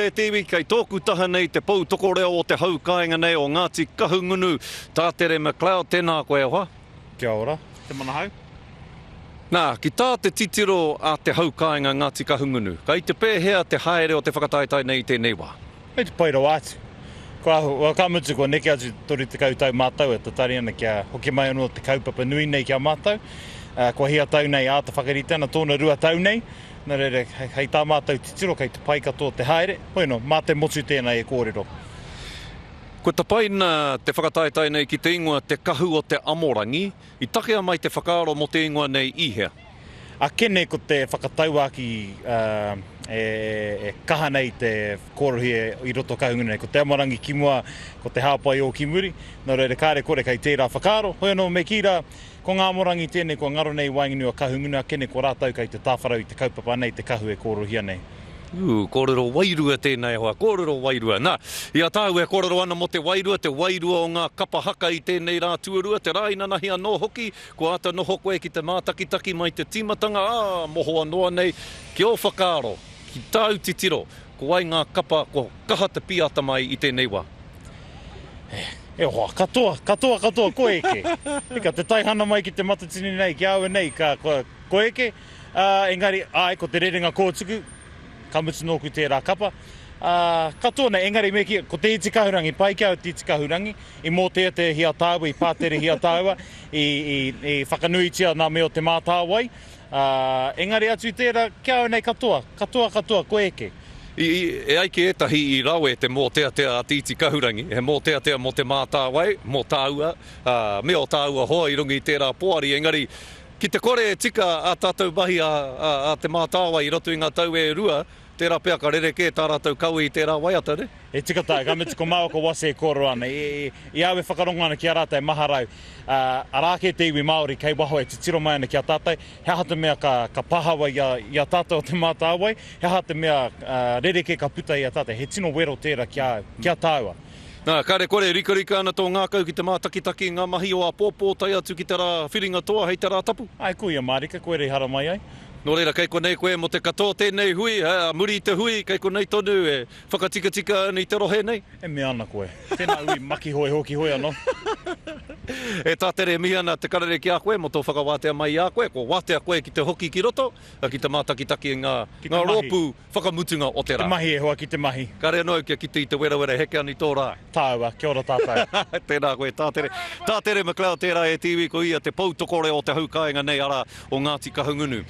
e te iwi, kei tōku taha nei te pou tokoreo o te hau kāinga nei o Ngāti Kahungunu, Tātere McLeod, tēnā koe e hoa. Kia ora, te manahau. Nā, ki tā te titiro a te hau kāinga Ngāti Kahungunu, kai te pēhea te haere o te whakataetae nei i tēnei wā? Kei te pai rawa atu. Kua, well, ka mutu kua neke atu 30 tau mātou e tatari ana kia hoki mai anō te kaupapa nui nei ki a mātou. Uh, kua hia tau nei āta whakarite ana tōna rua tau nei. Nā reira, hei tā mātou titiro kei te pai katoa te haere. Hoi anō, mā te motu tēnā e kōrero. Kua tapaina te whakataetae nei ki te ingoa Te Kahu o te Amorangi. I takea mai te whakaaro mō te ingoa nei i hea? Akene ko te whakatauākī e kaha nei te kōrohia i roto o Kahungunu nei, ko te amorangi ki mua, ko te hāpai ō ki muri, nō reira kāre kore kei tērā whakaaro. Hoi anō me kī rā, ko ngā amorangi tēnei kua ngaro nei i waenganui o Kahungunu, akene ko rātou kei te tāwharau i te kaupapa nei, te kahu e kōrohia nei. Ū, kōrero wairua tēnei hoa, kōrero wairua. Nā, i a tāu e kōrero ana mō te wairua, te wairua o ngā kapa haka i tēnei rā tuarua, te rā inanahi anō hoki, kua āta noho koe ki te mātakitaki mai te tīmatanga, ā, mohoa noa nei, ki ō whakaaro, ki tāu titiro, ko wai ngā kapa kua kaha te pīata mai i tēnei wā? E hoa, katoa, katoa, katoa, kua eke. Eka, te taihana mai ki te Matatini nei, ki a au nei, ka, kua, kua eke. Ā, engari, āe, ko te rerenga kōtuku, ka mutu nōku tērā kapa. Ā, katoa nei, engari me kī, ko Te Iti Kahurangi, pai ki a au Te Iti Kahurangi, i mōteateahia tāua, i pāterehia tāua, i, i, i whakanuitia nā mea o Te Mātāwai. Ā, engari atu i tērā, ki a au nei katoa, katoa, katoa, kua eke. I, i, e ai ki ētahi i rawe te mōteatea a Te Iti Kahurangi, he mōteatea mō Te Mātāwai, mō tāua, ā, me ō tāua hoa i runga i tērā poari, engari, Ki te kore e tika ā tātou mahi a, a, a Te Mātāwai i roto i ngā tau e rua, tērā pea ka rerekē tā rātou kawe i tērā waiata, nē? E tika tā, ka mutu ko māua ko Wase e kōrero ana. I, i, i a au e whakarongo ana ki a rātou e maharau, ā, arā kē te iwi Māori kei waho e titiro mai ana ki a tātou, he aha te mea ka, ka pahawa i a, i a tātou o Te Mātāwai, he aha te mea, ā, rerekē ka puta i a tātou. He tino wero tērā ki a, ki a tāua. Nā, kāre kore e rikarika ana tō ngākau ki te mātakitaki i ngā mahi o āpōpō tae atu ki te rā whiringa toa hei te Rātapu. Āe, koia mārika, koira i haramai ai. Nō reira, kei konei koe mō te katoa o tēnei hui, ā, muri i te hui, kei konei tonu e whakatikatika ana i te rohe nei. E mea ana koe. Tēnā ui, makihoe hoki hoi anō. E Tātere, e mihi ana te karere ki a koe mō tō whakawātea mai i a koe. Kua wātea koe ki te hoki ki roto, ki te mātakitaki i ngā, ngā rōpū whakamutunga o te rā. Ki te mahi e hoa, ki te mahi. Kāre anō au kia kite i te werawera e heke ana i tō rā. Tāua, kia ora tātou. Tēnā koe, Tātere. Tātere McLeod tērā e te iwi, ko ia te pou tokore o te hau kāinga nei, arā, o Ngāti Kahungunu.